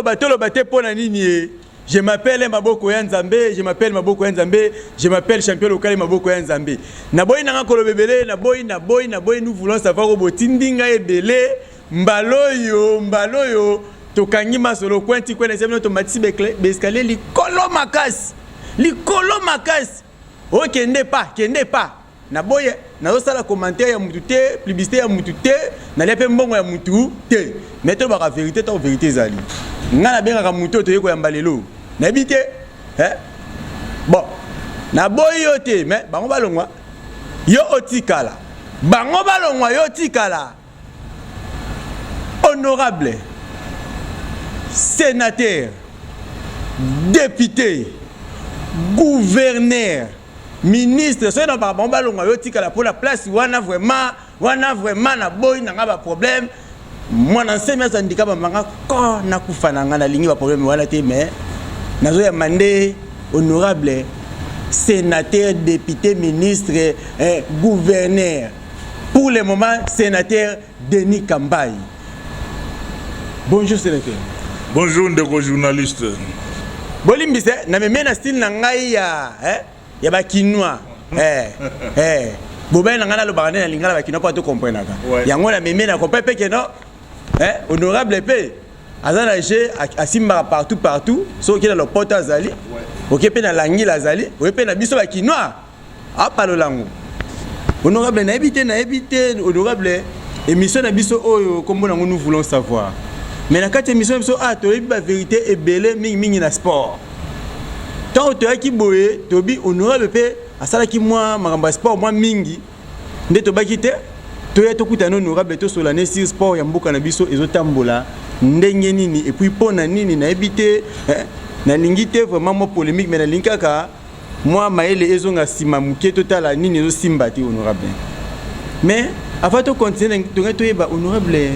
Toloba toloba te mpo na nini ye. Je m'appelle Maboko ya Nzambe, je m'appelle Maboko ya Nzambe, je m'appelle champion local Maboko ya Nzambe. Naboyi nanga koloba ebele, naboyi, naboyi, naboyi, nous voulons savoir oyo botindi ngai ebele, mbala oyo, mbala oyo tokangi masolo coin ti coin, na bino tomatisi ba escalier likolo makasi, likolo makasi. Okende pa, kende pa. Naboye, nazosala commentaire ya mutu te, publicité ya mutu te, nalia mpe mbongo ya mutu te. Mais tolobaka vérité ntango vérité ezali. Ngai nabengaka mutu oyo toye koyamba lelo. Nayebi te, eh? Bon, naboyi yo te, mais bango balongwa, yo otikala. Bango balongwa, yo otikala. Honorable, sénateur, député, gouverneur, ministre, soki na bango balongwa, yo tikala mpo na place wana. Vraiment, wana vraiment naboyi na nga baproblème. Mwana nsemi azandika bamanga ko nakufa na nga, nalingi baproblème wana te. Mais nazoyamba nde honorable sénateur, député, ministre, gouverneur, pour le moment sénateur Denis Kambayi. Bonjour sénateur. Bonjour ndeko journaliste. Bolimbisa, nameme na style na ngai ya ya bakinois. Bobai na ngai nalobaka nde na lingala bakinois mpo atocomprenaka. Yango nameme na comprendre mpe keno honorable mpe aza na jeu, asimbaka partout partout. Soki oke na lopoto azali, oke mpe na langila azali, oye mpe na biso bakinois apalola yango. Honorable, nayebi te, nayebi te honorable, émission na biso oyo kombo nango Nous voulons savoir. Mais na kati ya émission na biso ah, toyebi bavérité ebele, mingimingi na sport. Ntango toyaki boye, toyebi honorable mpe asalaki mwa makambo ya sport mwa mingi, nde tobaki te toya tokutana honorable, tosola ne sur sport ya mboka na biso ezotambola ndenge nini, et puis mpo na nini. Nayebi te, nalingi te vraiment mwa polémique, mais nalingi kaka mwa mayele ezonga nsima moke, totala nini ezosimba te, honorable. Mais avant tocontinue, tongai toyeba, honorable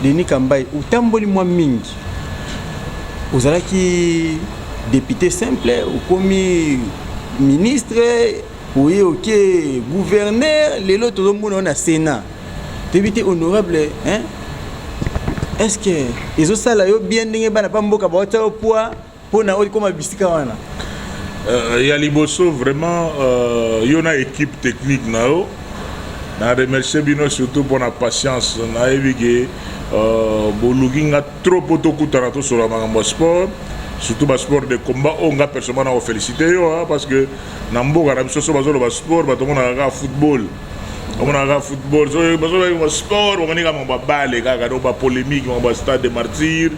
Denis Kambayi, otamboli mwa mingi, ozalaki député simple, okomi ministre, oye oke gouverneur, lelo tozomona yo na Sénat. Toyebi te honorable, hein? Est ce que ezosala yo bien ndenge bana mpa mboka baotia yo poids mpona okoma bisika wana? Ya liboso vraiment, yo na équipe technique na yo, na remercier bino surtout mpona patience. Nayebi ke boluki nga trop mpo tokutana, tosolola makambo ya sport, surtout basport de combat oyo. Nga personnellement na kofélicité yo, parce que na mboka na biso so bazoloba sport, bato omonaka kaka football, omonaka kaka football. So bazoloba sport, bamoni kaka makambo ya bale kaka, donc bapolémique, makambo ya Stade de Martyr,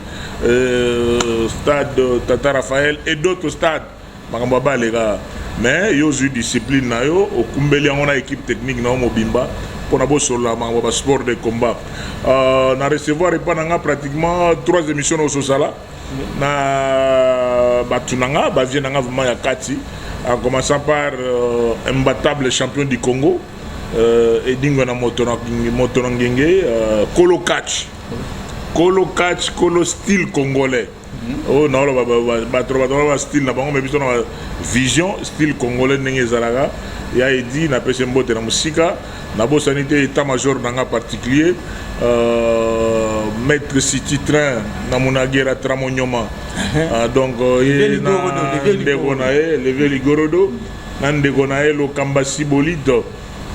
stade Tata Raphaël et d'autres stades, makambo ya bale kaka. Mais yo ozwi discipline na yo, okumbeli yango na équipe technique na yo mobimba mpona bosolola makambo ya basport de combat. Na recevoir epa na nga pratiquement trois émissions na ososala na bato na nga, bavie na nga vraiment ya kati, en commençant par imbattable champion du Congo, Edingwe na moto na moto na ngenge, kolo catch, kolo catch, kolo style congolais oyo naoloba. Bato ba style na bango, me biso na vision style congolais ndenge ezalaka ya Edi. Napesi mbote na mosika. Nabosani te état major na nga particulier, maître City Train na Monagera Tramonyoma. Donc ye na ndeko na ye Leve Ligorodo, na ndeko na ye Lokamba Sibolito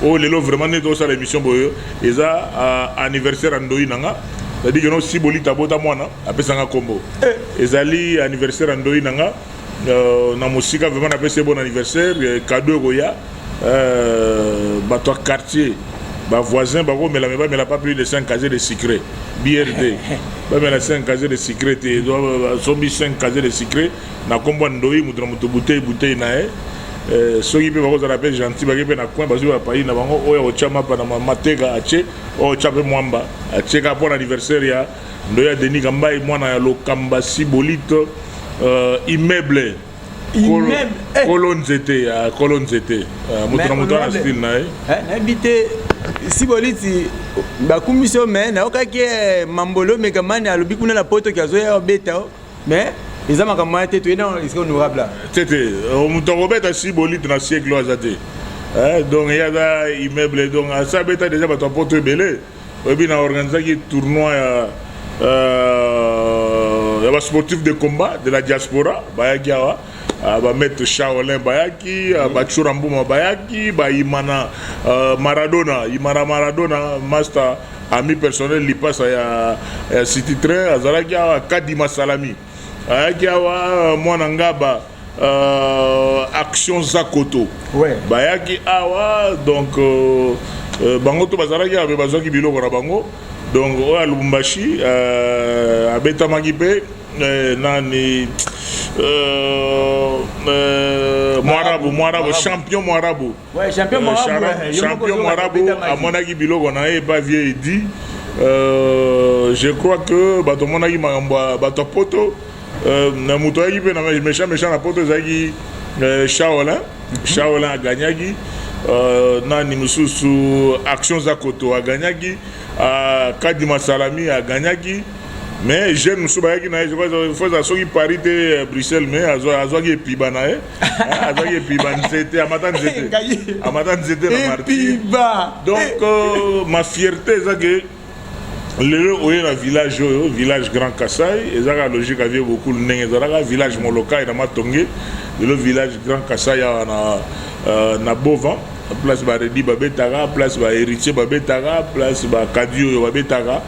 oyo lelo vraiment nde tosala émission boye, eza anniversaire ya ndoi na nga, c'est-à-dire que no Sibolito abota mwana, apesanga nkombo. Ezali anniversaire ya ndoi na nga na mosika. Vraiment napesi ye bon anniversaire. Cadeau ekoya, bato ya quartier, bavoisin bakomela, me bamela pas plus de 5 casier de sucré, bière te, bamela 5 casier de sucré te. Basombi 5 casier de sucré na nkombo ya ndoi, moto na moto bouteille bouteille na ye. Soki mpe bakozala mpe gentil, bake mpe na coin, bazwi bapai na bango oyo akotya mapa na mateka, atie oyo otya mpe mwamba, atie kaka mpo na anniversaire ya ndoi ya Denis Kambayi, mwana ya Lokamba Sibolito, immeuble. Kolo nzete ya kolo nzete, moto na moto wana style na ye. Nayebi te, Siboliti bakumisi yo, me nayokaki mambolo omekamani alobi kuna na poto ki azoya obeta o, mais eza makambo wana te. Toye na esika honorable. Te te, moto akobeta Siboliti na siècle oyo aza te. Donc ye aza immeuble, donc asa abeta déjà bato ya poto ebele. Oyebi na organisaki tournoi ya Basportif de combat de la diaspora bayaki awa, bamaître Shaolin bayaki, bacura mbuma bayaki, bayimana Maradona, Imana Maradona, master ami personnel lipasa ya City Train azalaki awa, Kadima Salami ayaki awa, mwana Ngaba, Action Zakoto bayaki awa. Donc bango to bazalaki awa mpe bazwaki biloko na bango. Donc oyo ya Lubumbashi abetamaki mpe nani, Mwarabu, Mwarabu, champion Mwarabu. Ouais, champion Mwarabu. Champion Mwarabu amonaki biloko na ye epa vieux Edi. Je crois que bato omonaki makambo ya bato ya poto na moto ayaki mpe na méchant méchant na poto ezalaki Shaolin. Shaolin aganyaki, nani mosusu, Action Zakoto aganyaki, Kadima Salami aganyaki. Mais jeune mosusu bayaki na ye, je crois faut ezala soki Paris te, Bruxelles, mais azwaki epiba na ye, azwaki epiba nzete, amata nzete, amata nzete na martyr. Epiba. Donc ma fierté eza ke lelo oye na village oyo, village Grand Kasai. Eza kaka logique avie bokulu ndenge ezalaka village Molokai na Matonge, lelo village Grand Kasai awa na Bovan, place baredi babetaka, place bahéritier babetaka, place bakadi oyo babetaka,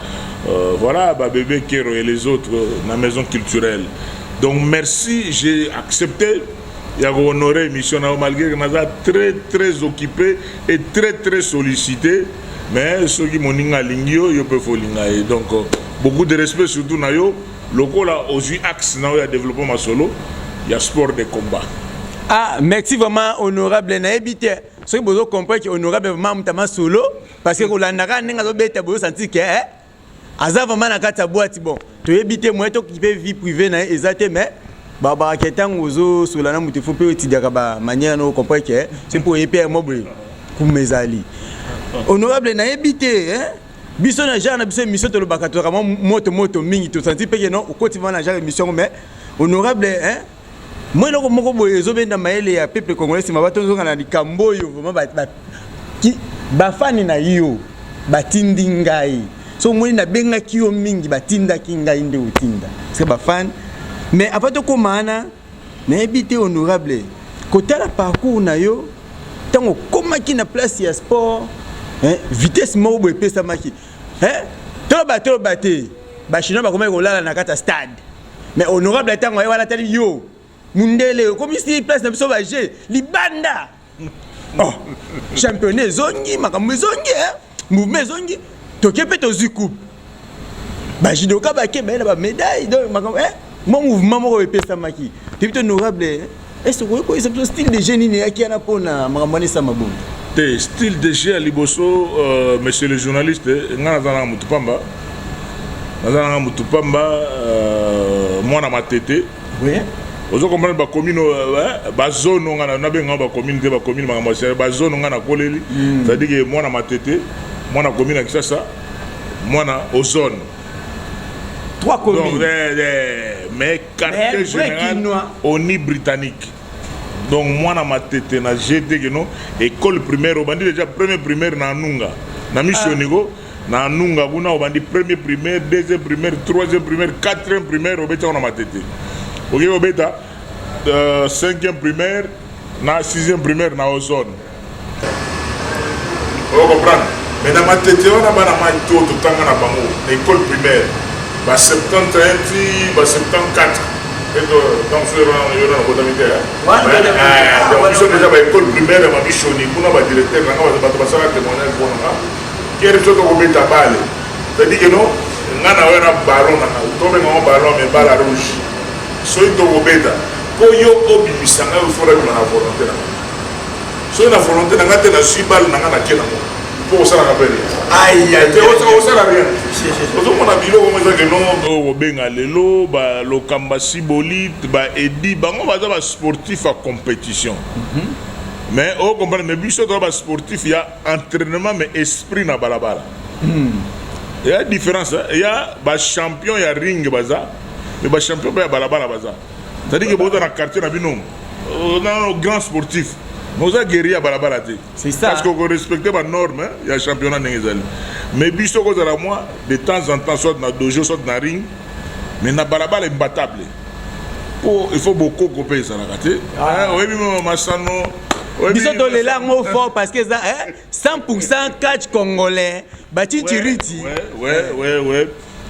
voilà, babébé Kero et les autres na maison culturelle. Donc merci, j'ai accepté ya kohonorer émission na yo malgré que naza très très occupé et très très sollicité. Mais soki moninga alingi yo, yo mpe folinga ye. Donc beaucoup de respect surtout na yo lokola ozwi axe na yo ya développement masolo ya sport de combat. Ah, merci vraiment, honorable. Nayebi te soki bozo comprendre ke honorable vraiment moto masolo, parce que kolandaka ndenge azobeta boyo sentir ke aza vraiment na kati ya boîte. Bon, toyebi te moyen tokipe vie privée na ye eza te, mais babakake ntango ozosola na moto, faut mpe otidiaka bamanière na ocomprendre ke soki mpo oyebi mpe mo boye kuma ezali. Honorable, nayebi te, biso na genre na biso émission tolobaka, tozalaka mwa moto moto mingi, tosanti mpe ke non, okoti vraiment na genre émission yango. Mais honorable, mwa eloko moko boye ezobenda mayele ya peuple congolais nsima batozonga na likambo oyo vraiment bafani na yo batindi ngai. So omoni nabengaki yo mingi, batindaki ngai nde otinda parce que bafani. Mais avant tokóma wana, nayebi te, honorable, kotala parcours na yo ntango okomaki na place ya sport, hein, vitesse moko boye epesamaki, hein? Toloba, toloba te, bachinois bakomaki kolala na kati ya stade. Mais honorable, ntango aye wana, tali yo mundele okomisi place na biso baje libanda. Oh, championnat ezongi, makambo ezongi, hein? Mouvement ezongi, toke mpe tozwi coupe, bajudoka bake baye na bamédaille. Donc makambo, mwa mouvement moko epesamaki. Toyebi te, honorable, est ce okoki koyesa biso style de jeu nini eyaki wana mpona makambo wana esama bongo? Te, style de jeu ya liboso, monsieur le journaliste, ngai naza nanga motu pamba, naza nanga motu pamba, mwana Matete. Ozo comprendre, bacommune, bazone nga nabenga bacommune te, bacommune makambo ya bazone nga nakoleli, c'est-à-dire que mwana Matete, mwana commune ya Kisasa, mwana Ozone. Trois communes. Donc, mais quartier Mais général Kinois. Oni britannique. Donc mwana Matete na gt keno école primaire, obandi déjà premier primaire na Anunga na Misioniko, na Anunga kuna obandi premier primaire, deuxième primaire, troisième primaire, quatrième primaire obetiako na Matete. Okoki obeta cinquième primaire na sixième primaire na Ozone, ocomprendre. Mais na Matete wana, bana mai to totanga na bango na école primaire ba 71 ti ba 74, donc so yo na nakotami te. Donc biso déjà baécole primaire ya bamishoni kuna, badirecteur nanga bato basala témoignage mpona kere biso tokobeta bale. C'est-à-dire que non, nga na oyo na ballon nanga, tobengango ballon, mais balle rouge, soki tokobeta mpo yo obimisa ngai, ofola bima na volonté na nga. Soki na volonté na nga te, nazwi balle na nga, nake nango mpo kosalaka mpe rien te, osala rien. Ozomona biloko mo ezake no oyo kobenga lelo balokamba sibolite, baedi bango baza basportif ya compétition, mais ocomprendre. Mais biso toza basportif ya entraînement, mais esprit na balabala eya différence. Eya bachampion ya ring baza, mais bachampion mpe ya balabala baza. C'est-à-dire que boza na quartier na bino na grand sportif, mais oza guerrier ya balabala te. C'est ça. Parce que okorespecte banorme ya championnat ndenge ezali. Mais biso kozala mwa de temps en temps soit na dojo, soit na ring. Mais na balabala, imbattable, po il faut bokoko mpe ezalaka te. Oyebi masano. Biso tolela yango fort parce que eza 100% catch congolais, bachichiriti. Ouais,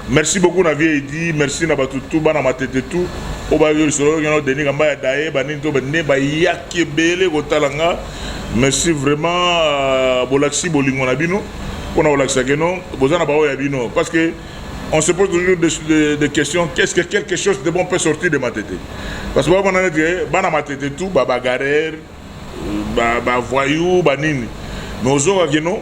merci beaucoup na vie edi, merci na bato tu, bana Matete tu oyo bayoki lisolo oyo Denis Kamba ya daye banini to nde bayaki ebele kotala nga. Merci vraiment, bolakisi bolingo na bino mpona kolakisa keno boza na baoyo ya bino, parce que on se pose toujours des questions: qu'est-ce que quelque chose de bon peut sortir de Matete? Parce que bamona neti bana Matete tu babagarreur, bavoyou, banini, mais ozoka keno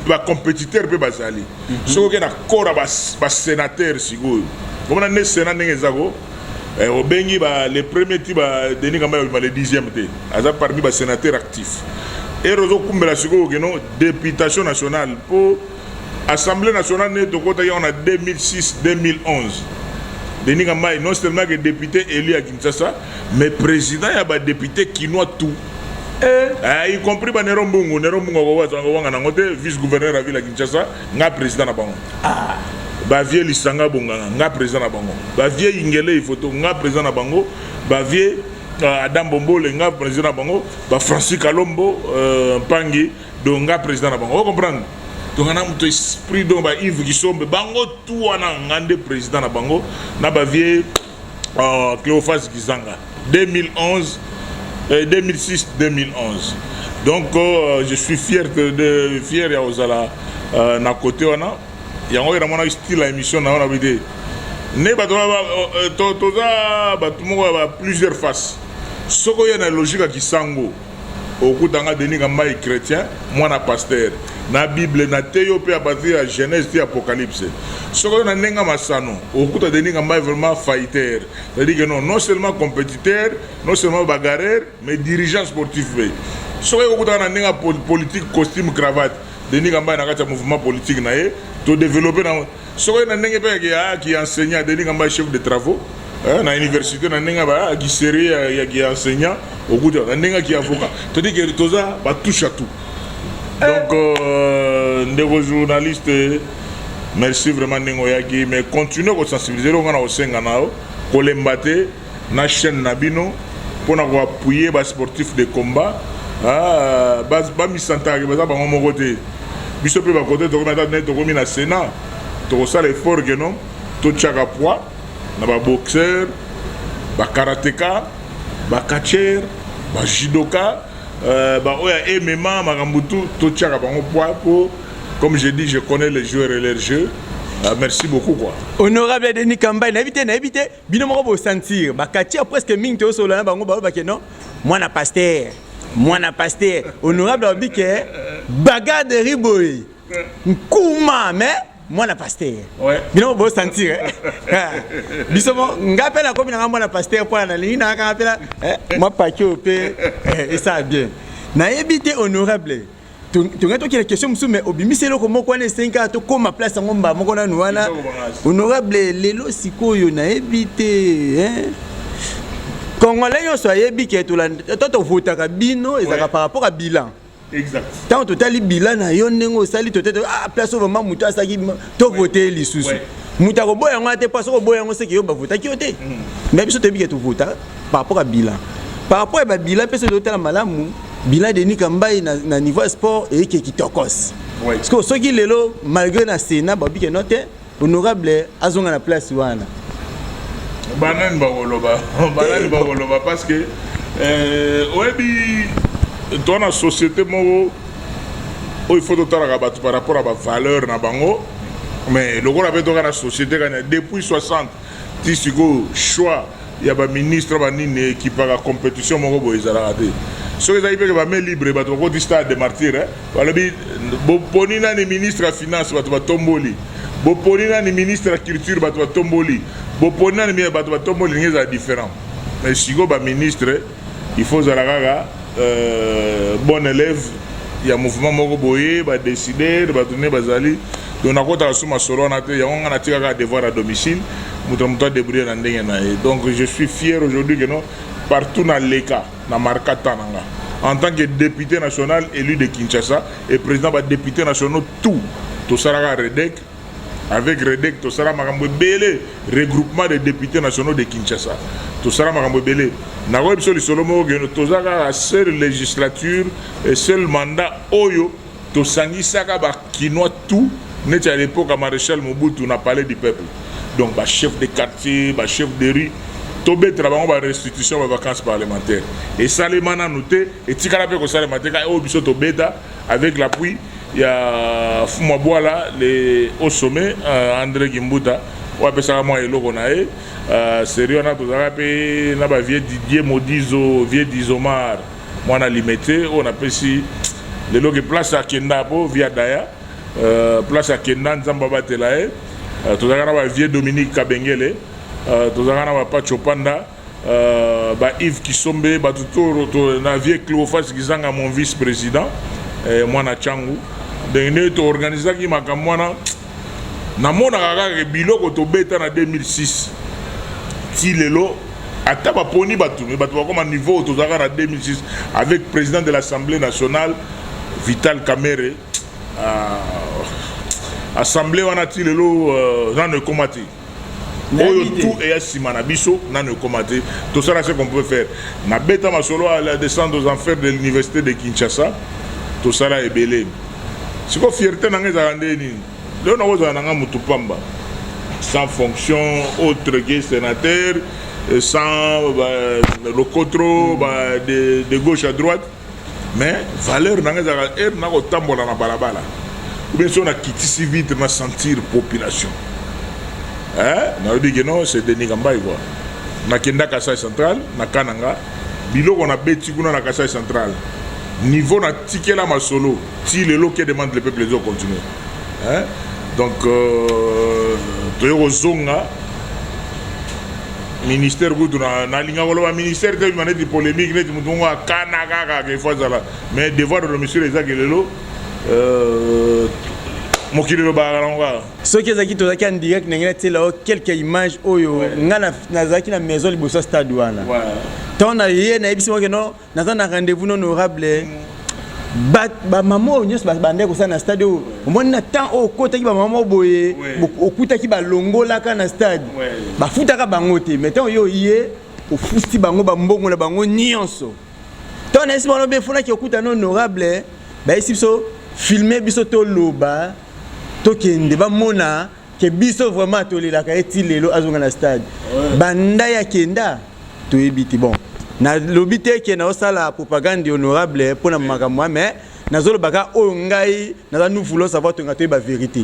bacompétiteur mpe bazali. Soki oke na corps ya basénateur sikoyo, omona nde Sénat ndenge eza ko obengi le premier ti Denis Kamba babima le 10e te, aza parmi basénateur actif. Ere ozokumbela sikoyo keno députation nationale, mpo Assemblée nationale nde tokotaki yango na 2006 2011, Denis Kambayi non seulement que député élu à Kinshasa, mais président ya badéputé kinois tout. Ah, y compris ba Nero Mbungu. Nero Mbungu akowanga nango te, vice gouverneur ya ville ya Kinshasa, nga président na bango. Bavieux Lisanga Bonganga, nga président na bango. Bavieux Ingele Ifoto, nga président na bango. Bavieux Adam Bombole, nga président na bango. Bafrancis Kalombo Mpangi, donc nga président na bango. Ocomprendre? Donc na moto esprit, donc ba Yves Kisombe, bango tu wana, nga nde président na bango, na bavieux Cléophas Kizanga, 2011, 2006 2011. Donc je suis fier de fier ya kozala na côté wana. Yango oyo namonaki style ya émission na wana bi te nde bato toza bato moko ya ba plusieurs faces. Soki oye na logique ya kisango, okutanga Denis Kambayi, chrétien, mwana pasteur, na Bible na te yo mpe à partir ya Genèse ti Apocalypse. Soki oyo na ndenge masano, okuta Denis Kambayi vraiment fighter, c'est-à-dire que non, non seulement compétiteur, non seulement bagarreur, mais dirigeant sportif mpe. Soki okutaka na ndenge ya politique, costume cravate, Denis Kambayi na kati ya mouvement politique na ye todéveloppe na. Soki oyo na ndenge mpe ki enseignant, Denis Kambayi chef de travaux na université, na ndenge aki sérieux ya ki enseignant, okuta na ndenge aki avocat. Todi ke toza batouche à tout. Donc ndeko journaliste, merci vraiment ndenge oyaki, mais continue kosensibiliser. Eloko nga na kosenga na yo, kolemba te na chaîne na bino mpona koappuyer basportif de combat. Bamisantaka baza bango moko te. Biso mpe bakote tokomi, ata nde tokomi na Sénat, tokosala effort keno totiaka poids na baboxeur, bakarateka, bacatcheur, bajudoka, baoyo ya MMA, makambo tu totiaka bango poids po, comme je dis, je connais les joueurs et leur jeu. Merci beaucoup quoi. Honorable Denis Kambayi, nayebi te, nayebi te, bino moko bosentir bacatcheur presque mingi toyosolola na bango, balobake non, mwana pasteur, mwana pasteur. Honorable alobi ke bagarre boye nkuma, mais mwana pasteur. Bino bosentir biso mo nga mpe nakomi nanga mwana pasteur mpo nalingi nanga kaka mpe mwa paki oyo mpe esala bien. Nayebi te, honorable, tongai tokende question mosusu, mais obimisi eloko moko wana, esengi kaka tokóma place yango mbala moko nanu wana. Honorable, lelo sikoyo nayebi te, Congolais nyonso ayebi ke to tovotaka bino ezalaka par rapport à bilan. Ntango totali bilan na yo, ndenge osali, totete ah, place oyo vraiment moto asalaki, tovote lisusu. Moto akoboya yango te, mpo soki oboya yango, seke yo bavotaki yo te. Mais biso toyebi ke tovota par rapport à bilan, par rapport ya babilan mpe. Soki totala malamu bilan Denis Kambayi na niveau ya sport, eyeke kitokos. Parce que soki lelo, malgré na Sénat, babi ke no te, honorable azonga na place wana. Banani bakoloba? Banani bakoloba? Parce que oyebi, toza na société moko oyo il faut totalaka bato par rapport à bavaleur na bango. Mais lokola mpe toka na société kani depuis 60 ti sikoyo, choix ya baministre banini ekipaka compétition moko boye ezalaka te. Soki ezalaki mpeke bamain libre, bato bakoti stade de Martyr, balobi boponi nani ministre ya finance, bato batomboli. Boponi nani ministre ya culture, bato batomboli. Boponi nani, bato batomboli. Ndenge ezala différent. Mais sikoyo baministre, il faut ozala kaka bon élève ya mouvement moko boye, badécider bato nde bazali. Donc nakotaka su masolo wana te. Yango nga natika kaka devoir à domicile, moto na moto adébrouille na ndenge na ye. Donc je suis fier aujourd'hui que non, partout na leka na marka ta na nga en tant que député national élu de Kinshasa et président badéputé nationaux, tout tosalaka redec. Avec REDEC, tosala makambo ebele, Regroupement des députés nationaux de Kinshasa. Tosala makambo ebele. Nakoyebi biso lisolo moko keno toza kaka seule législature et seul mandat oyo tosangisaka bakinois tout neti à l'époque ya Maréchal Mobutu na Palais du Peuple. Donc bachef de quartier, bachef de rue, tobetela bango barestitution, bavacances parlementaire. Esalema nanu te, etikala mpe kosalema te. Kaka oyo biso tobeta avec l'appui ya Fumwa Bwala, le au sommet, André Kimbuta, oyo apesaka mwa eloko na ye. Série wana tozalaka mpe na bavieux Didier Modizo, vieux Dizomar, mwana Limete, oyo napesi lelo ke place akenda po via daya, place akenda, Nzambe abatela ye. Tozalaka na bavieux Dominique Kabengele, tozalaka na bapacho Panda, ba Yves Kisombe, bato to na vieux Cléophas Kizanga, mon vice président, mwana Changu. Ndenge nde toorganisaki makambo wana, namonaka kaka biloko tobeta na 2006 ti lelo. Ata baponi bato, me bato bakoma niveau tozalaka na 2006 avec président de l'Assemblée nationale Vital Kamerhe. Assemblée wana ti lelo nano ekóma te. Oyo tout eya nsima na biso nano ekóma te. Tosala ce qu'on peut faire. Nabeta masolo à la descente aux enfers de l'université de Kinshasa, tosala ebele. Sikoyo fierté na ngai ezalaka nde nini? Lelo nakozala na ngai motu pamba, sans fonction autre que sénateur, sans ba, lokotro ba, de gauche à droite, mais valeur na ngai ezalaka ere nakotambola na balabala ou bien so nakitisi vitre, na sentir population, nalobi ke non, c'est Denis Kambayi quoi. Nakenda Kasai Central, na Kananga, biloko nabeti kuna na Kasai Central, niveau natikela masolo ti lelo que demande le peuple ezocontinue, hein? Donc toye kozonga ministère kutu, nalinga koloba ministère te, bima neti polémique, neti motu moko akana kaka ke faut azala, mais devoir de domicile ezaki lelo, mokili elobaka nango kaka. Soki ezalaki, tozalaki en direct, ndenge natiela o quelques images oyo nga nazalaki na maison liboso ya stade wana. Ntango na ye nayebisi moke no, naza na rendez-vous na honorable. Bamama oyo nyonso bandaki kosala na stade oyo, omoni na temps oyo okotaki, bamama boye okutaki balongolaka na stade, bafutaka bango te, mais ntango yo oye, ofuti bango bambongo na bango nyonso. Ntango nayebisi bango befunaki okuta na honorable, bayebisi biso filme biso, toloba, tokende, bamona ke biso vraiment tolelaka ye ti lelo azonga na stade. Banda ya kenda toyebi te. Bon, nalobi te ke naosala propagande honorable mpona makambo wana, mais nazolobaka oyo ngai naza, nous voulons savoir, tonga toyeba vérité.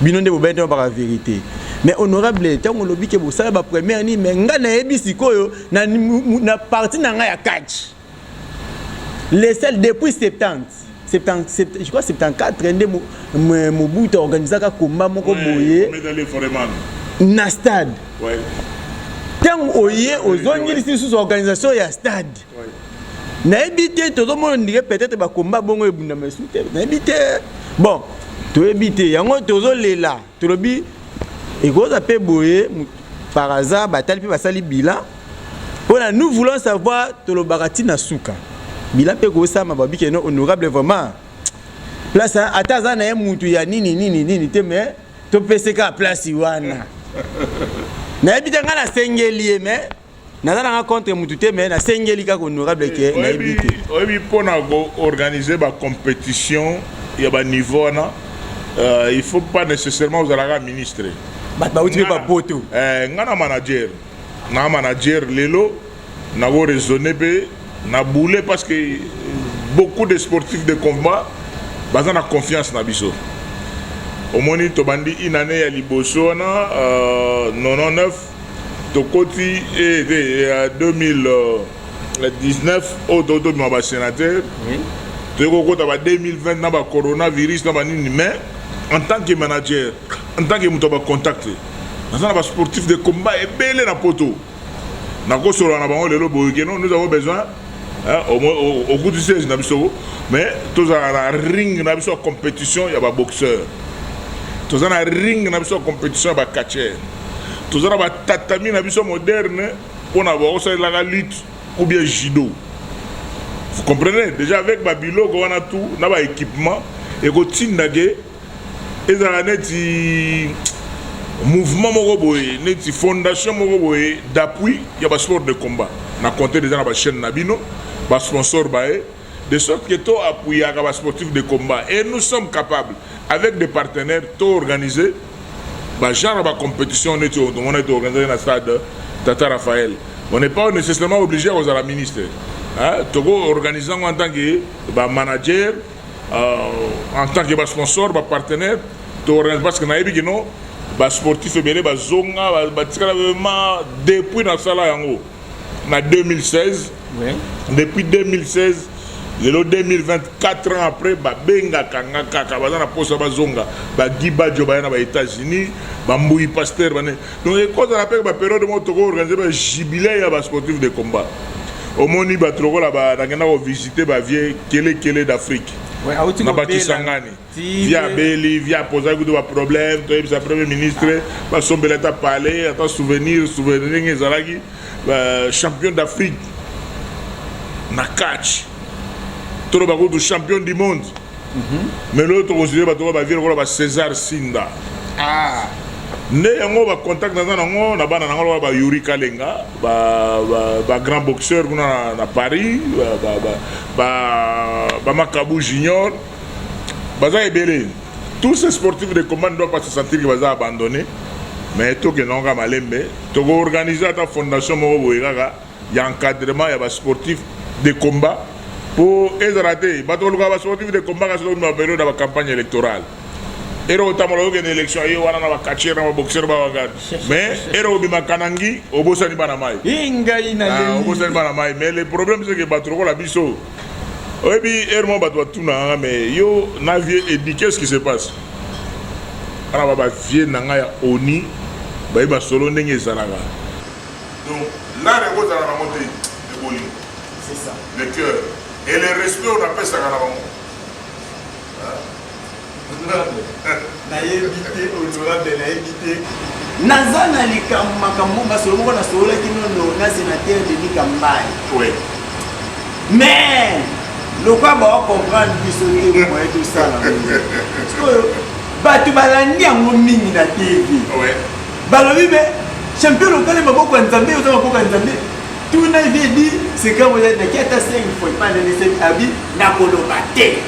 Bino nde bobai nde baka vérité. Mais honorable, ntango olobi ke bosala bapremière nini, mais ngai nayebi sikoyo na parti na ngai ya catch, les seuls depuis 70 70, je crois 74 nde Mobutu organisaka combat moko boye na stade. Ntango oye ozongilisi lisusu organisation ya stade, nayebi te, tozomona ndire peut-être bakomba bongo ebundama esu te, nayebi te. Bon, toyebi te, yango tozolela, tolobi ekozwa mpe boye par hasard batali mpe basali bilan mpona nous voulons savoir. Tolobaka ntina suka bilan mpe kosama, babi ke no, honorable vraiment place ata aza na ye mutu ya nini nini nini te, mais topeseka place wana. Nayebi te, ngai nasengeli ye, mais naza nanga contre mutu te, mais nasengeli kaka honorable ke nayebi te. Oyebi, mpona koorganiser bacompétition ya baniveau wana, il faut pas nécessairement ozalaka ministre. Bato bauti mpe bapoto. Nga na manager, na manager lelo nako raisonner mpe na boule, parce que beaucoup de sportifs de combat baza na confiance na biso. Omoni, tobandi une année ya liboso wana, 99, tokoti ya 2019 oyo tobima basénateur, toyei kokota ba 2020 na bacoronavirus na banini. Mais en tant que manager, en tant que moto ya bacontact, naza na basportif de combat ebele na poto, nakosolola na bango lelo boye ke non, nous avons besoin, okuti siège na biso, mais tozala na ring na biso ya compétition ya baboxeur, toza na ring na biso ya compétition ya bacatcheur, toza na batatami na biso moderne mpona bakosalelaka lutte ou bien judo. Vous comprenez déjà, avec babiloko wana tout na baéquipement, ekotinda ke ezala neti Mouvement moko boye, neti fondation moko boye d'appui ya basport de combat, na compte déjà na bachaîne na bino, basponsor baye, de sorte que to appuyaka basportif de combat. Et nous sommes capables, avec des partenaires, to organiser bagenre ya bacompétition neti oyo tomona ete organiser na stade Tata Raphaël. On n'est pas nécessairement obligé ya kozala ministre, hein? Toko organiser yango en tant que bamanager, en tant que basponsor, bapartenaire, toorganise, parce que nayebi ke no basportif ebele bazonga, batikala vraiment depuis nasala yango na 2016. Depuis 2016, lelo 2024 ans après, babengaka nga kaka, baza na posa bazonga. Bagi Bajo baya na baÉtats-Unis, bambui pasteur bane. Donc ekozala mpe bapériode moko tokoorganiser bajubilé ya basportif de combat. Omoni bato lokola nakenda kovisite bavieux Kelekele d'Afrique na bakisangani, vieux abeli, vieux apozaki kutu baproblème. Toyebisa Premier ministre basombela ata palais, ata souvenir, souvenir ndenge ezalaki champion d'Afrique na catch, toloba kutu champion du monde. Mais lelo toconsidere bato oyo bavieux lokola bacésar Sinda. Nde yango bacontact naza nango na bana nango lokola bayuri Kalenga, bagrand boxeur kuna na Paris, bamakabu Junior, baza ebele. Tous ces sportifs de combat ne doivent pas se sentir que baza abandonné, mais tokende kaka malembe. Tokoorganiser ata fondation moko boye kaka ya encadrement ya basportif de combat, mpo ezala te bato kolukaka basportif de combat kasi tokoma bapériode ya bacampagne électorale, ere otambola, okende élection ye wana na bacatcheur, na baboxeur, bawagani, mais ere obima kanangi, obosani bana mai. Ngai. Obosani bana mai. Mais le problème, c'est que bato lokola biso, oyebi, ere mo bato batunaka: "Mais yo na vieux Edi, qu'est ce qui se passe?" Wana ba bavieux na ngai ya oni bayeba solo ndenge ezalaka. Donc l'art ekozala nango te ebolingo. C'est ça. Le cœur et le respect oyo napesaka na bango. Nayebi te, honorable, nayebi te. Naza na likambo, makambo, masolo moko nasololaki nono na sénateur Denis Kambai. Mais lokwa baocomprendre biso te, moye tosala sikoyo, bato balandi yango mingi na TV. Balobi: "Me champion lokale, maboko ya Nzambe, oza maboko ya Nzambe." Tuna vieux Edi seka naki ata 5 fois epa nene abi nakoloba te,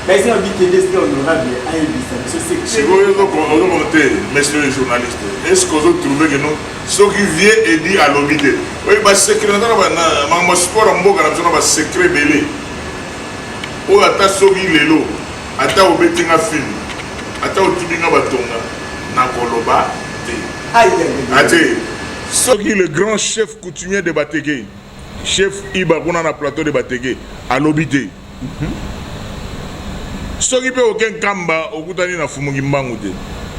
baesi babikende esika honorable ayebisa biso. Sikoyo ozokoma te, monsieur le journaliste, est ce que ozotrouve ke no soki vieux Edi alobi te, oyo basecret naza na makambo ya sport ya mboka na biso, na basecret ebele oyo, ata soki lelo ata obeti nga film, ata otubi nga batonga, nakoloba te. Ate soki le grand chef coutumier de Bateke, chef Iba kuna na plateau de Bateke, alobi te, soki mpe oke Nkamba, okutani na Fumuki Mbangu te.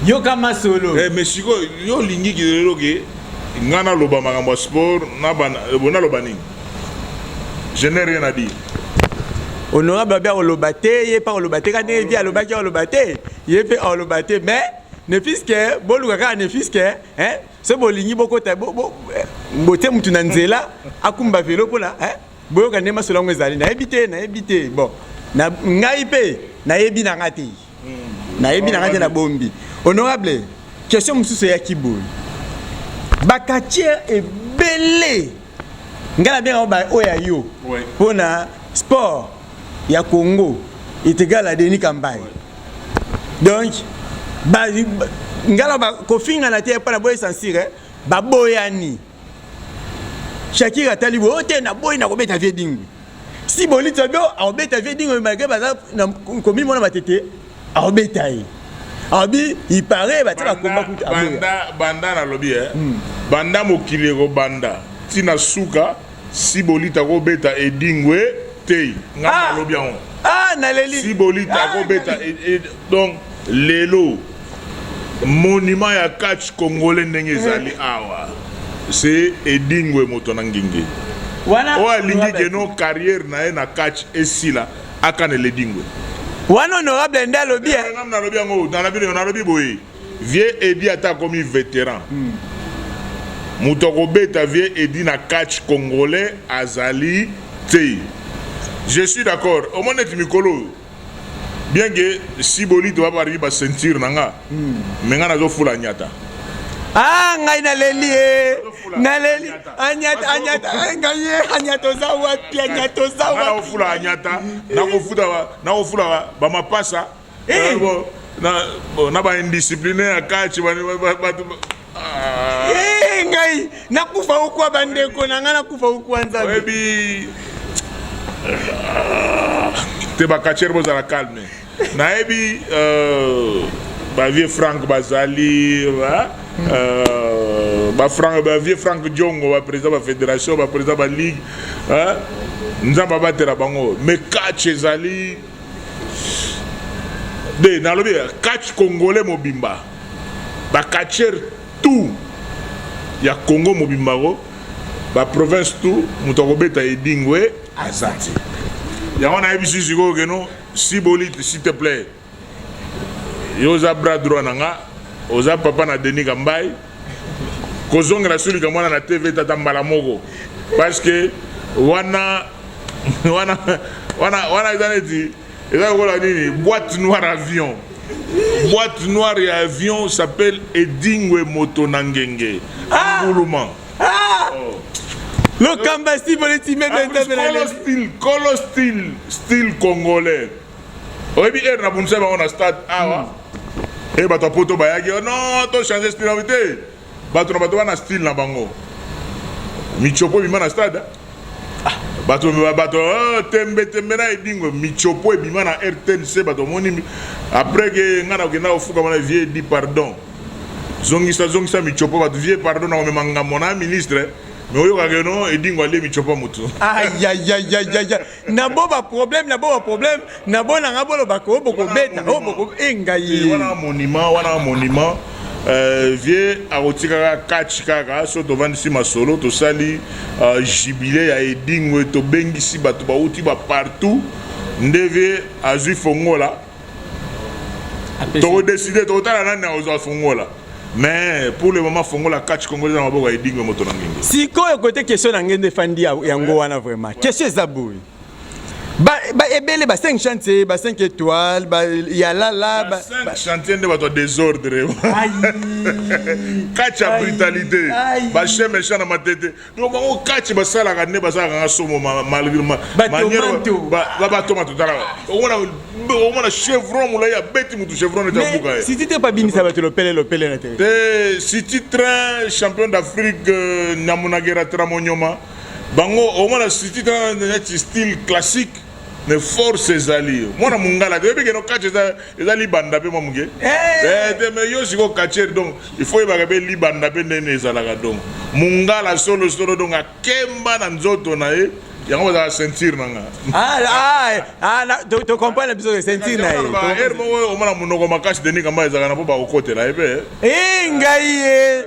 Yoka masolo. Mais sikoyo yo olingi lelo ke nga naloba makambo ya sport, naloba nini? Je n'ai rien à dire. Honorable abi akoloba te, ye mpe akoloba te. Ka ndenge vieux alobaki akoloba te, ye mpe akoloba te. Mais ne fût-ce que boluka kaka, ne fût-ce que so bolingi bokota, botie mutu na nzela akumba velo mpona boyoka nde masolo yango ezali. Nayebi te, nayebi te. Bon, ngai mpe nayebi na nga te, nayebi na nga te, nabombi. Honorable, question mosusu eyaki boye: bacatcheur ebele, ngai nabenga oyo ya yo, mpona sport ya Congo est égal à Denis Kambai. Donc ngai na kofingana te mpo na boye censure, baboyani. Shakir atali boye: "O te, naboyi, nakobeta vieux Dingwe." Si boliti bio akobeta vieux Dingwe malgré baza na commune mona Matete, akobeta ye. Abi ipare batia bakomba kutu. Banda nalobi, banda mokili ekobanda ntina suka, si bolita akobeta Edingwe te, nga nalobi yango. Ah, naleli. Si bolita akobeta, donc lelo monument ya catch congolais ndenge ezali awa, c'est Edingwe, moto na ngingi oyo alingi keno carrière na ye na catch esila, akanela Edingwe. Wana honorable nde alobi. Nalobi yango, nalobi boye: vieux Edi ata akomi vétéran, moto akobeta vieux Edi na catch congolais azali te. Je suis d'accord. Omoni neti mikolo oyo, bien que siboli to babariki baceinture na nga, me nga nazofula nyata. Ah, ngai naleli ye, naleli anyata, anyata ngai ye, anyata oza wapi? Anyata oza wapi? Nakofula anyata, nakofuta, nakofula bamapasa eh. Na baindiscipline ya catch bato. Eh, ngai nakufa okwa, bandeko na ngai, nakufa okwa, Nzambe. Oyebi te, bacatcheurs bozala calme. Nayebi bavieux Frank bazali, bafrank, bavieux Frank Diongo, baprésident bafédération, baprésident baligue, Nzambe abatela bango. Mais catch ezali de, nalobi catch congolais mobimba, bacatcheurs tout ya Congo mobimba ko baprovince tout, moto akobeta Edingwe aza te. Yango nayebisi sikoyo keno Siboli, s'il te plaît, yo oza bras droit na nga, oza papa na Denis Kambai, kozongela so likambo wana na TV tata mbala moko, parce que wana wana wana wana eza neti, eza lokola nini, boîte noire avion. Boîte noire ya avion s'appelle Edingwe Moto na Ngenge Nguluma. Ah! Oh. Lokamba Siboli. Kolo style, kolo style, style congolais. Oyebi ere na bundisa bango na stade awa e, bato ya poto bayaki: "Non, tochange style te." Bato na bato wana, style na bango. Michopo ebima na stade, bato oh, tembe tembe na Edingwe, michopo ebima na RTNC, bato omoni. Après ke ngai nakokenda kofukama na vieux, dit: "Pardon, zongisa, zongisa michopo." Bato: "Vieux, pardon, nakomema ngambo na ministre." Mais oyokaka no Edingwe alie michopo motu. Ayayayaya, na bo baproblème, na bo baproblème, na bo nanga bolobaka oyo bokobeta oyo boko engai. Wana monument, wana monument. Vieux akotikaka catch kaka so tovandisi masolo, tosali jubilé ya Edingwe, tobengisi bato bauti bapartout, nde vieux azwi fongola. Tokodécider, tokotala nani akozwa fongola, mais pour le moment fongola catch congolais na maboko ya Edingwe Moto na Ngenge. Sikoyo kote question na nge nde efandi yango wana. Vraiment, question eza boye: ba ebele ba 5 chantier, ba 5 étoiles, ba yalala ba 5 chantier nde bato ya désordre, catch ya brutalité, bachien méchant na matete. Donc bango catch basalaka nde basalaka nga somo, malgré babatoma totalaka, omona chevron molai abeti mutu, chevron neti abuka ye. Siti te, babinisa bato lopele lopele na te. Te, City Train, champion d'Afrique, Nyamunagera Tramonyoma, bango omona City Train neti style classique, mais force ezali mwana mongala te. Oyebi keno catch eza libanda mpe mwa moke te, mais yo sikoyo catcheur, donc il faut oyebaka mpe libanda mpe ndenge ezalaka. Donc mongala solo solo, donc akemba na nzoto na ye, yango bazalaka ceinture na nga. Tocomprendre biso ceinture na ye. Ere moko omona monoko makasi, Denis Kamba ezalaka na mpo bakokotela ye mpe. Ngai ye.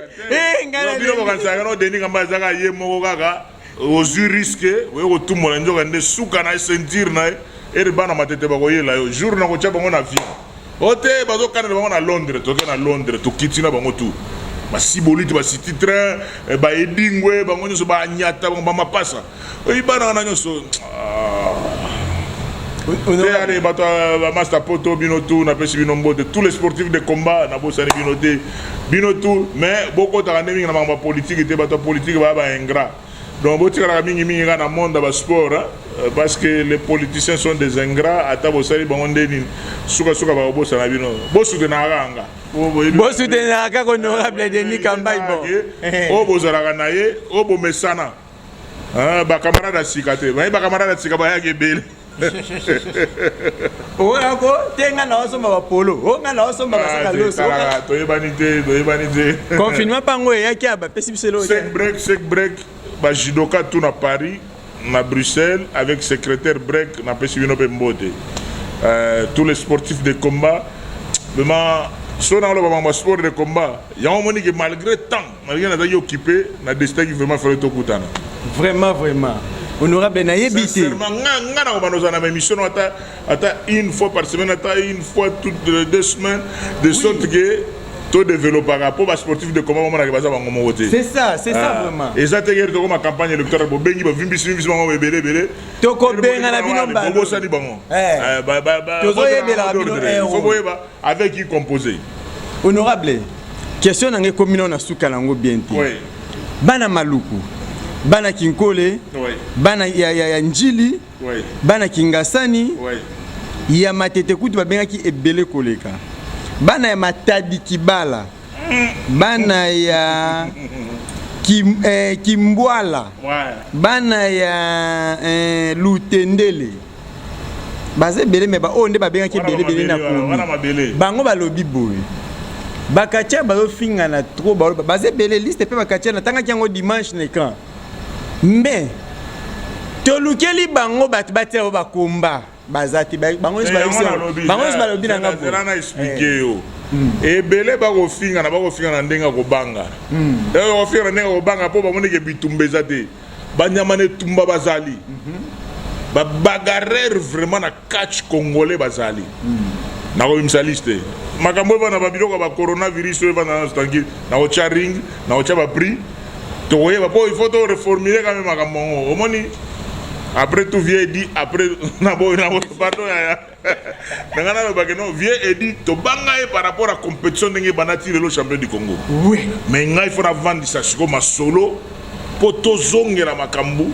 Bino bokanisaka no Denis Kamba ezalaka ye moko kaka ozwi risque oye kotumbola, nzoka nde suka na ye ceinture na ye. Ere bana matete bakoyela yo jour na kotya bango na avion o te, bazokanela bango na Londres. Toke na Londres, tokiti na bango tu, basiboli te, basiti train, baedingwe, bango nyonso banyata bango bamapasa oyi bana wana nyonso te. Ale bato bamaster poto, bino tu napesi bino mbote, tous les sportifs de combat, nabosani bino te, bino tu. Mais bokotaka nde mingi na makambo ya politike te. Bato ya politike baya baingrat, donc botikalaka mingimingi kaka na monde ya basport, parce que les politiciens sont des ingrats. Ata bosali bango nde nini, sukasuka bakobosana bino. Bosoutenaka kaka nga. Bosoutenaka kaka honorable Denis Kambai, bon. Oyo bozalaka na ye, oyo bomesana, bacamarade ya sika te. Baye bacamarade ya sika bayaki ebele. Oyako te, nga na osomba bapolo o, nga na osomba basaka loso. Toyebani te, toyebani te. Confinement mpango eyaki, ya bapesi biso eloko. Sec break, sec break, bajudoka tout na Paris, na Bruxelles, avec secrétaire break, napesi bino mpe mbote. Tous les sportifs de combat, vraiment, so nakoloba makambo ya sport de combat, yango omoni ke malgré temps, malgré nazalaki occupé, na décidaki vraiment fallait tokutana. Vraiment, vraiment, honorable, nayebi te. Nga na kobanda ozala na baémission no ata une fois par semaine, ata une fois toutes les 2 semaines, de sorte que todéveloppaka mpo basportif de combat bamonaka baza bango moko te. C'est ça, c'est ça vraiment. Eza te keri tokoma campagne électorale, bobengi bavimbisi vimbisi bango ebele ebele. Tokobenga na bino. Bobosani bango. Tozoyebelaka bino. Faut boyeba avec qui composer. Honorable, Question na ngai ekomi nao na suka nango bien te. Bana Maluku, bana Kinkole, bana ya Njili, bana Kingasani, ya Matete kutu babengaki ebele koleka, bana ya Matadi Kibala, bana ya Kimbwala, bana ya Lutendele, baza ebele. Me baoyo nde babengaki ebele ebele na komi bango, balobi boye: bakatia bazofingana trop, baza ebele. Liste mpe bakatia, natangaki yango dimanche na écran, mais tolukeli bango bato batia bo bakomba baza te. Bango nyonso balobi nanga. Na expliquer yo, ebele bakofingana, bakofingana na ndenge ya kobanga, bakofingana na ndenge ya kobanga mpo bamoneke bitumba eza te. Banyama na etumba bazali, babagarreurs vraiment na catch congolais bazali. Nakobimisa liste, makambo evanda, babiloko ya bacoronavirus oyo evanda na tranquille, nakotya ring, nakotya baprix, tokoyeba mpo il faut to reformuler quand même makambo yango. Omoni, après tout, vieux Edi, après pardon yaya na ngai, nalobaki non, vieux Edi tobanga ye par rapport à compétition ndenge ebanda ti lelo, champion du Congo. Mais ngai faut navandisa sikoyo masolo mpo tozongela makambo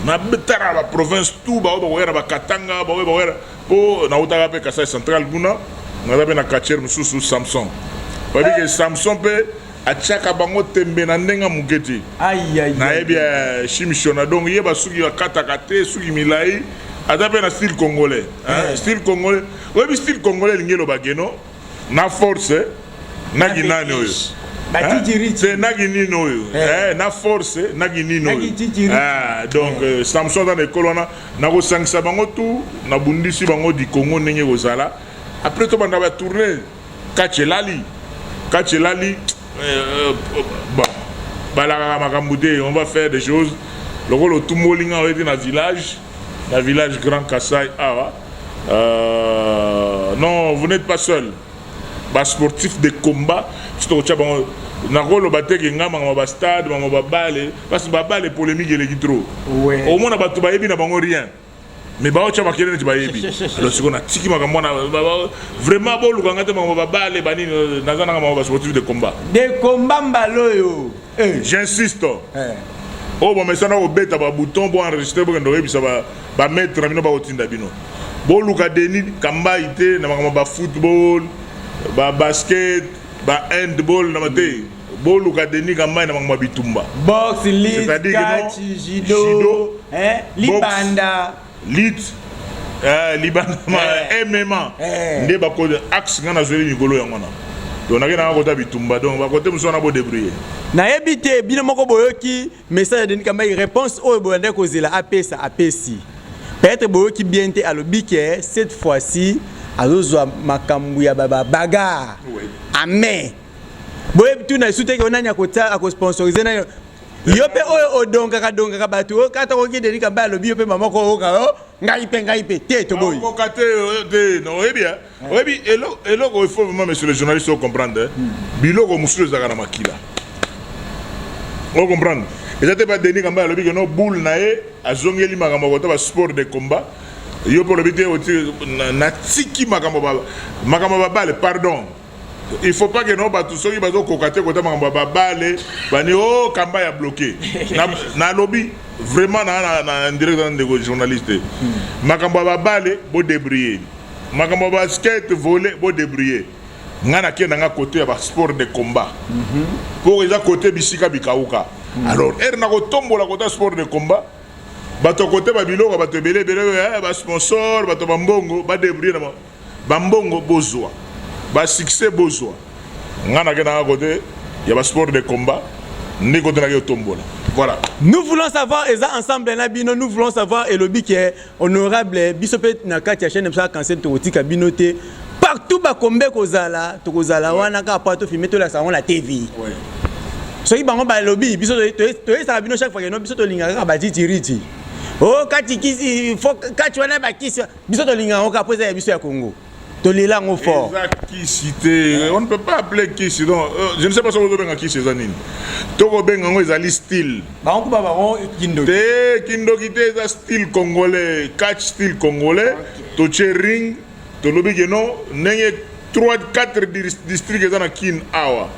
natala baprovince tout, baoyo bakoya na bakatanga, baoyo bakoya mpo nautaka mpe Kasai Central kuna, naza mpe na quartier mosusu, Samson. Bayebi ke Samson mpe atiaka bango tembe na ndenge moke te. Nayebi ya Shimishona, donc ye basuki bakataka te, suki milai, aza mpe na style congolais. Style congolais, oyebi style congolais elingi eloba keno na force naki nani oyo te, naki nini oyo na force naki nini oyo. Donc Samson aza na ekolo wana, nakosangisa bango tu, nabundisi bango di Congo ndenge kozala. Après tobanda batournée, catch elali, catch elali. Bon, balakaka makambo te, on va faire des choses lokola otumboli nga oyeti na village, na village Grand Kasai awa. Non, vous n'êtes pas seul. Basportif de combat so tokotya bango, nakoloba te ke nga makambo bastade, makambo babale, parce babale polémique eleki trop. Omona bato bayebi na bango rien, mais baotya makele neti bayebi. Alors sikoyo natiki makambo wana vraiment, boluka nga te makambo babale banini, naza nanga makambo basportif de combat. De combat mbala oyo. J'insiste, oyo bomesana kobeta babouton, bo enregistre, bokende koyebisa bamaître na bino, bakotinda bino. Boluka Denis Kambai te na makambo bafootball, babasket, bahandball na te. Boluka Denis Kambai na makambo ya bitumba. Boxe, lutte, catch, judo, libanda. Lutte, libanda, MMA nde bako axe. Nga nazweli mikolo yango wana, donc nake nanga kota bitumba, donc bakote mosusu wana bodébrouiller. Nayebi te, bino moko boyoki message ya Denis Kambai, réponse oyo boyande kozela apesa, apesi. Peut-être boyoki bien te, alobi ke cette fois-ci azozwa makambo ya babagarre ame boyebi tuna esu teke nani akotia, akosponsorize nani. Yo mpe oyo odonkaka donkaka bato kata koki, Denis Kambai alobi yo mpe mama kooka o ngai mpe, ngai mpe te, toboyi. Okoka te te. Non, oyebi, oyebi eloko, il faut vraiment, monsieur le journaliste, ocomprendre biloko mosusu ezalaka na makila. Ocomprendre, eza te ba Denis Kambai alobi ke no boule na ye azongeli makambo kota basport de combat. Yo mpe olobi te natiki makambo babale. Pardon, il faut pas que no bato soki bazokoka te kota makambo ya babale bani o kamba ya bloqué. Nalobi vraiment na direct na ndeko journaliste, makambo ya babale bodébrouiller, makambo ya basket, volley bodébrouiller. Nga nakende nga côté ya basport de combat mpo eza côté bisika bikauka. Alors ere na kotombola côté ya sport de combat, bato kote babiloko, bato ebele ebele, basponsor, bato bambongo badébrouiller na bambongo, bozwa basuccès, bozwa. Nga nakendanga côté ya basport de combat nde kote naki otombola, voilà. Nous voulons savoir, eza ensemble na bino, nous voulons savoir elobi ke honorable biso mpe na kati ya chaîne biso ya Cancel, tokotika bino te. Partout bakombe kozala, tokozala wana kaka po tofilme, tolakisa yango na TV. Soki bango balobi, biso toyesaka bino chaque fois keno biso tolingaka kaka batitiriti o kati kisi fo kati wana bakisi, biso tolingaka yango kaka po eza ya biso ya Congo, tolela yango fort. Eza kisi te, on ne peut pas appeler kisi. Donc je ne sais pas soki ozobenga kisi eza nini, tokobenga yango ezali style. Bango kuba bango kindoki. Te, kindoki te, eza style congolais, catch style congolais. Totie ring, tolobi ke non, ndenge 3 4 district eza na Kin awa,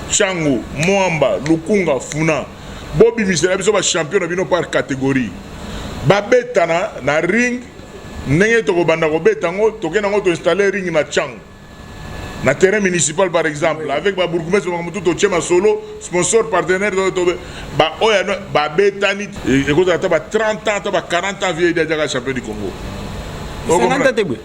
Tshangu, Mont-Amba, Lukunga, Funa. Bobimisela biso bachampion na bino par catégorie, babetana na ring. Ndenge tokobanda kobeta yango, tokende yango, toinstalle ring na Tshangu, na terrain municipal par exemple, avec babourgmestre, makambo tu, totie masolo, sponsor, partenaire, baoyo babetani, ekozala ata ba 30 ans, ata ba 40 ans, vieux adiaka champion du Congo. 50 te boye?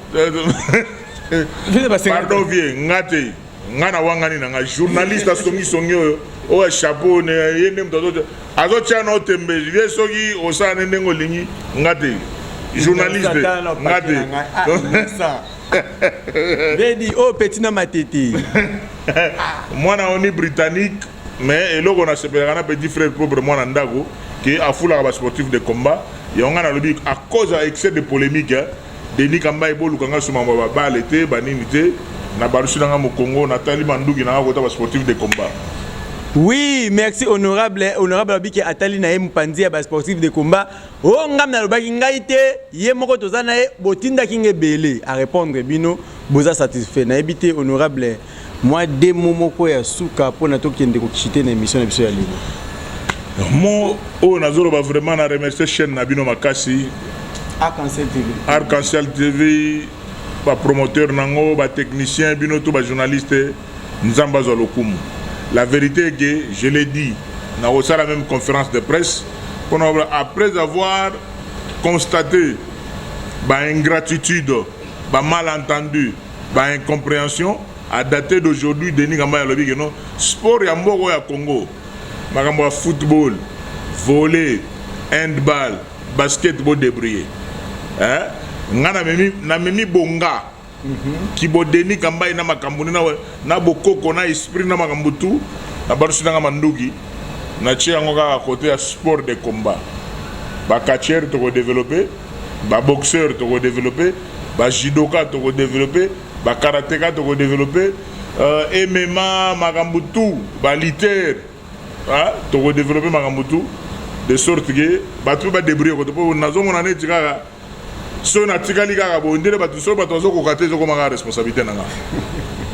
Pardon vieux, nga te, nga na wangani na nga journaliste asongisongi oyo, oyo ya chapeau, ye nde moto azotia na otembe. Vieux, soki osala ne ndenge olingi, nga te, journaliste, nga te. Vedi oyo petit na Matete. Mwana oni britannique, mais eloko nasepelaka na petit frère propre, mwana ndako, ke afulaka basportif de combat. Yango nga nalobi, à cause ya excès de polémique, Denis Kambayi, bolukanga suma babale te, banini te, na barusi nanga mokongo, natali manduki nanga kota basportif de combat. Oui, merci honorable. Honorable abiki atali na ye mopanzi ya basportif de combat. Oyo ngam nalobaki ngai te, ye moko toza na ye, botindaki nga ebele arépondre bino, boza satisfait. Nayebi te, honorable, mwa demo moko ya suka mpona tokende kokishite na émission na biso ya lelo. Mo oyo nazoloba, vraiment na remercier chaîne na bino makasi. Arc-en-Ciel TV. Arc-en-Ciel TV, bapromoteur nango, batechnicien, bino to bajournaliste, Nzambe azwa lokumu. La vérité est que je l'ai dit, nakosala même conférence de presse mpona après avoir constaté baingratitude, bamalentendu, baincompréhension, à dater d'aujourd'hui, Denis Kambayi alobi ke non, sport ya mboka oyo ya Congo, makambo ya football, volley, handball, basket, bodébrouiller. Nga namemi bonga kibo Denis Kambayi na makambo nde na bokoko na esprit na makambo tu, na balusi nanga manduki, natie yango kaka côté ya sport de combat. Bacatcheur tokodéveloppe, baboxeur tokodéveloppe, bajudoka tokodéveloppe, bakarateka tokodéveloppe, MMA, makambo tu, balutteur tokodéveloppe, makambo tu, de sorte ke bato mpe badébrouille kote, mpo nazomona neti kaka so natikali kaka boye ndele bato, so bato bazokoka te, ezokoma kaka responsabilité na nga.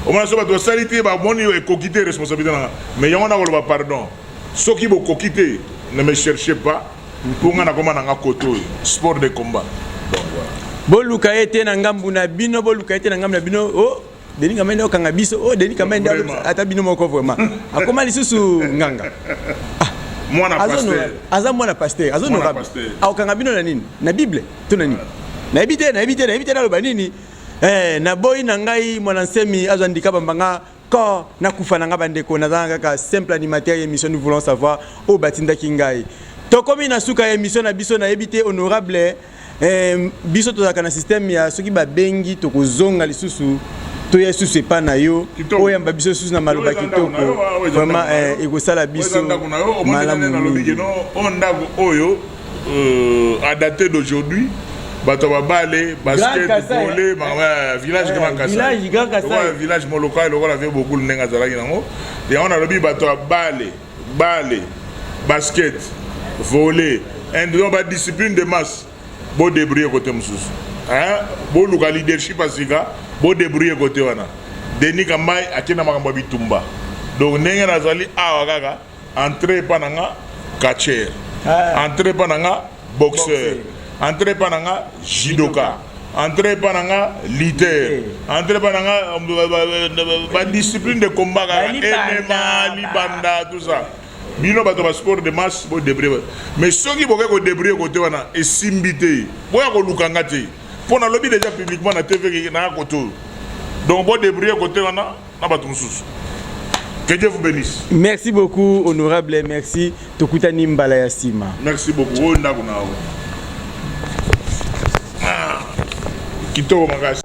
Omona, so bato basali te, bamoni ekoki te, responsabilité na nga. Mais yango nakoloba, pardon, soki bokoki te, ne me cherchez pas, mpo nga nakoma na nga kote oyo sport de combat. Donc voilà. Boluka ye te na ngambu na bino, boluka ye te na ngambu na bino. O Denis Kambayi nde okanga biso, o Denis Kambayi nde. Vraiment. Ata bino moko, vraiment akoma lisusu nganga. Mwana pasteur. Aza mwana pasteur, aza Mwana honorable. Pasteur. Akokanga bino na nini? Na Bible to na nini? Nayebi te, nayebi te, nayebi te naloba nini. Naboyi na ngai mwana nsemi azwa ndika bambanga ko nakufa na nga. Bandeko, naza kaka simple animateur ya émission Nous voulons savoir oyo batindaki ngai. Tokomi na suka ya émission na biso. Nayebi te, honorable, biso tozalaka na système ya soki babengi, tokozonga lisusu, toya lisusu epa na yo. Kitoko. Oyamba biso lisusu na maloba Oyo eza ndako na yo, kitoko. oyo eza Vraiment ndako na yo. ekosala Oyo eza biso ndako na yo, omoni nde malamu nalobi mingi. ke no, oyo ndako oyo, à dater d'aujourd'hui, bato ya babale, basket, Grand Kasai. volley, village Grand Kasai. Village Grand Kasai. Lokola village molokai, lokola vieux Bokulu ndenge azalaki nango. Yango nalobi, bato ya bale, bale, basket, volley, donc badiscipline de masse, bodébrouille côté mosusu. Hein? Boluka leadership ya sika, bodébrouille côté wana. Denis Kambayi akenda makambo ya bitumba. Donc ndenge nazali awa, kaka entrée epa na nga catcheur, entrée epa na nga boxeur, Boxeur. Entrée epa na nga judoka, entrée epa na nga lutteur, entrée epa na nga badiscipline de combat kaka. Balibanda, MMA, libanda, tout ça. Bino bato ba sport de masse, bodébrouille. Mais soki bokoki kodébrouille kote wana, esimbi te, boya koluka nga te, mpo nalobi déjà publiquement na TV nanga kote oyo. Donc bodébrouille kote wana na bato mosusu. Que Dieu vous bénisse. Merci beaucoup honorable, merci. Tokutani mbala ya nsima. Merci beaucoup. Oyo ndako na yo. Ah, kitoko makasi.